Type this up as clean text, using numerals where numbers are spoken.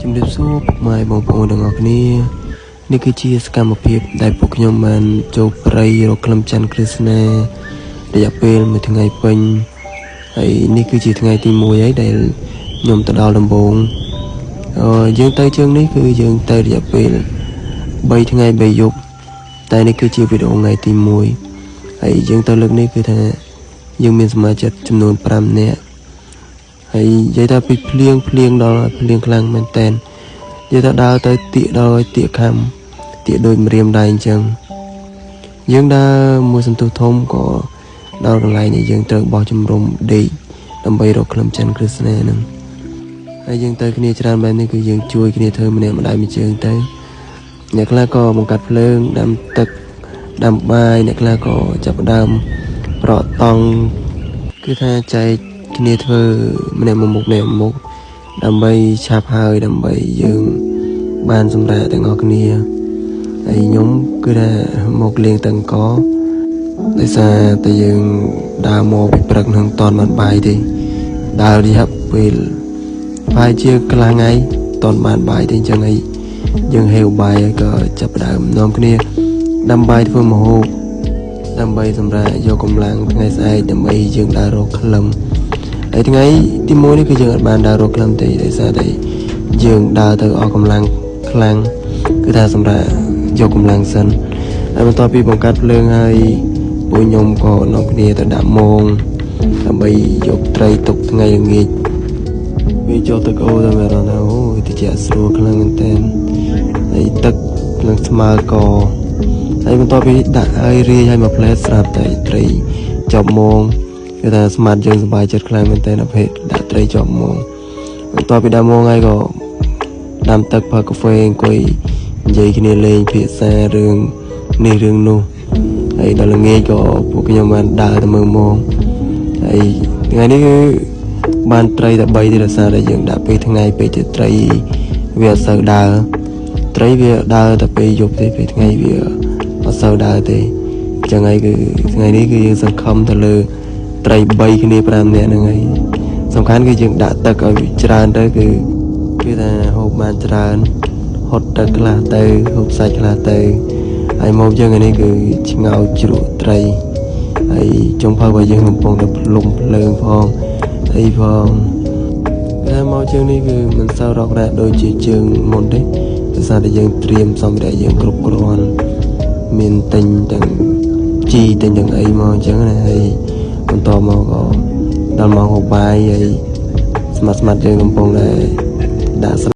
ជំរាបសួរពុកម៉ែបងប្អូនទាំងអស់គ្នានេះគឺជាសកម្មភាពដែលពួកខ្ញុំបានចូលព្រៃរកខ្លឹមច័ន្ទក្រឹស្នារយៈពេលមួយថ្ងៃពេញហើយនេះគឺជាថ្ងៃទី1ហើយដែលខ្ញុំទៅដល់ដំបូងអឺយើងទៅជើងនេះគឺយើងទៅរយៈពេល3ថ្ងៃ3យប់តែនេះគឺជាវីដេអូថ្ងៃទី1ហើយយើងទៅលើកនេះគឺថាយើងមានសមាជិកចំនួន5នាក់ ហើយនិយាយថាពីភ្លៀងភ្លៀងដល់ភ្លៀងខ្លាំងមែនតែននិយាយថាដើរទៅទៀកដល់ឲ្យទៀកខំទៀកដូចម្រាមដៃអញ្ចឹងយើងដើរមួយសន្ទុះធំក៏ដល់កន្លែងដែលយើងត្រូវបោះជំរំដេកដើម្បីរកខ្លឹមច័ន្ទក្រឹស្នាហ្នឹងហើយយើងទៅគ្នាច្រើនបែបនេះគឺយើងជួយគ្នាធ្វើម្នាក់ម្ដាយមួយជើងទៅអ្នកខ្លះក៏បង្កាត់ភ្លើងដាំទឹកដាំបាយអ្នកខ្លះក៏ចាប់ផ្ដើមប្រក់តង់គឺថាចែកគ្នាធ្វើម្នាក់មួយមុខម្នាក់មួយមុខដើម្បីឆាប់ហើយដើម្បីយើងបានសម្រាប់ទាំងអស់គ្នាហើយខ្ញុំគឺថាមកលៀងតង្កដោយសារតែយើងដើរមកពីព្រឹកនឹងតន់បានបាយទេដើររយៈពេលប្រហែលជាកន្លះថ្ងៃតន់បានបាយទេអញ្ចឹងហើយយើងហេវបាយហើយក៏ចាប់ផ្ដើមនាំគ្នាដាំបាយធ្វើម្ហូបដើម្បីសម្រាប់យកកម្លាំងថ្ងៃស្អែកដើម្បីយើងដើររកខ្លឹម ហើយថ្ងៃទី1នេះគឺយើងអត់បានដើររកខ្លឹមទេដោយសារតែយើងដើរទៅអស់កម្លាំងខ្លាំងគឺថាសម្រាប់យកកម្លាំងសិនហើយបន្ទាប់ពីបង្កាត់ភ្លើងហើយពួកខ្ញុំក៏នាំគ្នាទៅដាក់មងដើម្បីយកត្រីទុកថ្ងៃល្ងាចវាចូលទឹកអូទៅមានអារម្មណ៍ថាអូយតិចស្រួលខ្លាំងមែនទែនហើយទឹកនឹងស្មើកហើយបន្ទាប់ពីដាក់ហើយរាយហើយមួយផ្លែស្រាប់តែត្រីជាប់មង គឺថាស្មាតយើងសប្បាយចិត្តខ្លាំងមែនទែនអភេដាក់ត្រីជាប់មងបន្ទាប់ពីដាក់មងហើយក៏ដាំទឹកផឹកកាហ្វេអង្គុយនិយាយគ្នាលេងភាសារឿងនេះរឿងនោះហើយដល់ល្ងាចក៏ពួកខ្ញុំបានដើរទៅមើលមងហើយថ្ងៃនេះគឺបានត្រីតែ3ទេដោយសារតែយើងដាក់ពេលថ្ងៃពេលទៅត្រីវាអត់សូវដើរត្រីវាដើរតែពេលយប់ទេពេលថ្ងៃវាអត់សូវដើរទេអញ្ចឹងហើយគឺថ្ងៃនេះគឺយើងសង្ឃឹមទៅលើ ត្រី3គ្នា5នាក់ហ្នឹងហើយសំខាន់គឺយើងដាក់ទឹកឲ្យច្រើនទៅគឺគឺថាហូបបានច្រើនហត់ទឹកខ្លះទៅហូបសាច់ខ្លះទៅហើយមកយើងថ្ងៃនេះគឺឆ្ងោជ្រក់ត្រីហើយចុងភៅរបស់យើងកំពុងតែភ្លុំភ្លើងផងអីផងតែមកជើងនេះគឺមិនសូវរករ៉ាក់ដូចជាជើងមុនទេដោយសារតែយើងត្រៀមសម្ភារៈយើងគ្រប់គ្រាន់មានទិញទាំងជីទិញទាំងអីមកអញ្ចឹងណាហើយ បន្តមកក៏ដល់ម៉ោងហូបបាយហើយស្មាត់ស្មាត់យើងកំពុងតែដាក់